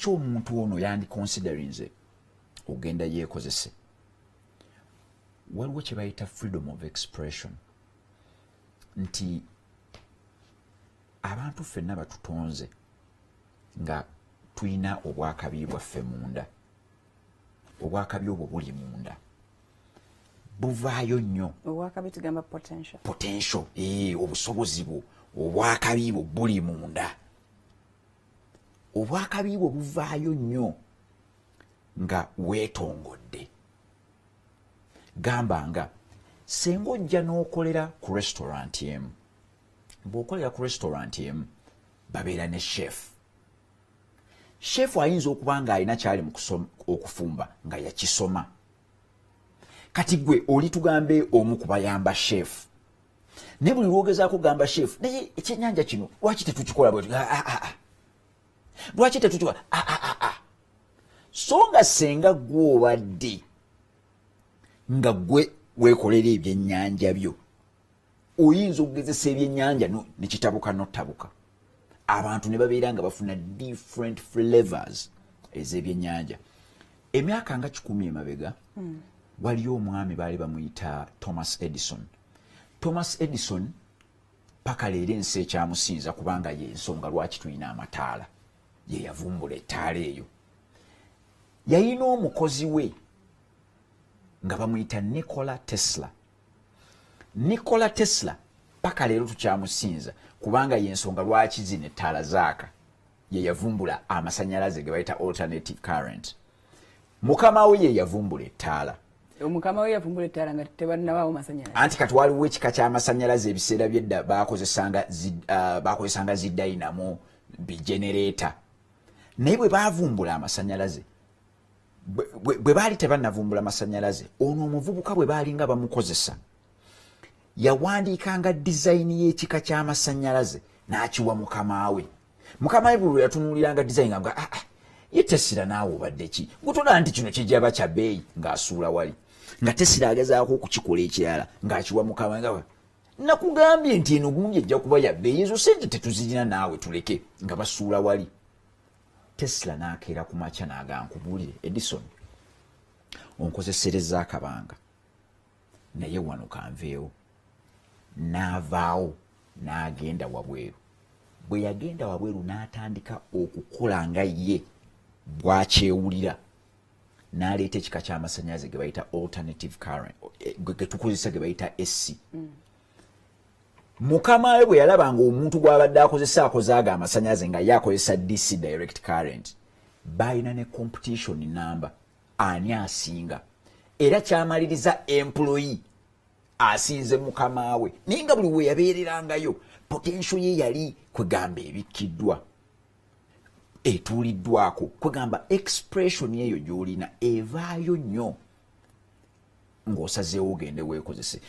Lwaki omuntu ono yandiconsiderinze ogenda yeekozese? Waliwo kye bayita freedom of expression, nti abantu ffenna batutonze nga tulina obwakabi bwaffe munda. Obwakabi obwo buli munda, buvaayo nnyo. Obwakabi tugamba potential. Potential, obusobozi bwo, obwakabi bwo buli munda. Obwakabi bwo buvaayo nnyo nga weetongodde. Gamba nga senga ojja n'okolera ku restaurant emu, bw'okolera ku restaurant emu, babeera ne chef. Chef ayinza okuba ng'alina kyali mu okufumba nga yakisoma. Kati gwe oli, tugambe, omu kubayamba chef, naye buli lwogezaako gamba chef, "Naye ekyenyanja kino lwaki tetukikola bwe?" "Ah, ah, ah, ah. Lwaki tetukikola?" "Ah, ah, ah, ah." So nga senga gwe obadde nga gwe weekolera ebyennyanja byo, oyinza okugezesa ebyennyanja nekitabuka nottabuka, abantu ne babeera nga bafuna different flavors ez'ebyennyanja. Emyaka nga 100 emabega, waliyo omwami baali bamuyita Thomas Edison. Thomas Edison paka leero ensi ekyamusinza, kubanga yensonga lwaki tulina amataala, ye yavumbula ettaala eyo. Yayina omukozi we nga bamuyita Nikola Tesla. Nikola Tesla paka leero tukyamusinza, kubanga yensonga lwaki zino ettaala zaaka, ye yavumbula amasanyalaze ge bayita alternative current. Mukama we ye yavumbula ettaala. Omukama we yavumbula ettaala nga tebannabaawo masanyalaze? Anti kati waliwo ekika ky'amasanyalaze, ebiseera byedda bakozesanga zi dynamo, bigenerator, naye bwe bavumbula amasanyalaze, bwe baali tebannavumbula masanyalaze, ono omuvubuka bwe baalinga bamukozesa, yawandiikanga design y'ekika ky'amasanyalaze n'akiwa mukama we. Mukama we buli lwe yatunuuliranga design nga, "Ah, ah, ye Tesla, naawe obadde ki gutola nti kino kijaba kya bbeeyi?" Ng'asuula wali, nga Tesla agezaako okukikola ekirala, ng'akiwa mukama nga, "Nakugambye nti eno gundi ejja kuba ya bbeeyi, ezo sente tetuzirina, naawe tuleke." Nga basuula wali. Tesla n'akeera ku makya n'agaa, "Nkubuulire, Edison, onkozesereza akabanga, naye wano kanveewo." N'avaawo n'agenda wabweru. Bwe yagenda wabweru, n'atandika okukola nga ye bwakyewulira, n'aleeta ekika ky'amasanyalaze ge bayita alternative current, ge tukozesa, ge bayita AC. Mukama we bwe yalaba nga omuntu gw'abadde akozesa akozaaga amasanyalaze nga ye akozesa DC, direct current, balina ne competition namba ani asinga, era kyamaliriza employee asinze mukama we. Naye nga buli we yabeererangayo, potential ye yali kwegamba ebikkiddwa, etuuliddwako. Kwegamba expression eyo gy'olina evaayo nnyo ng'osazeewo ogende weekozese.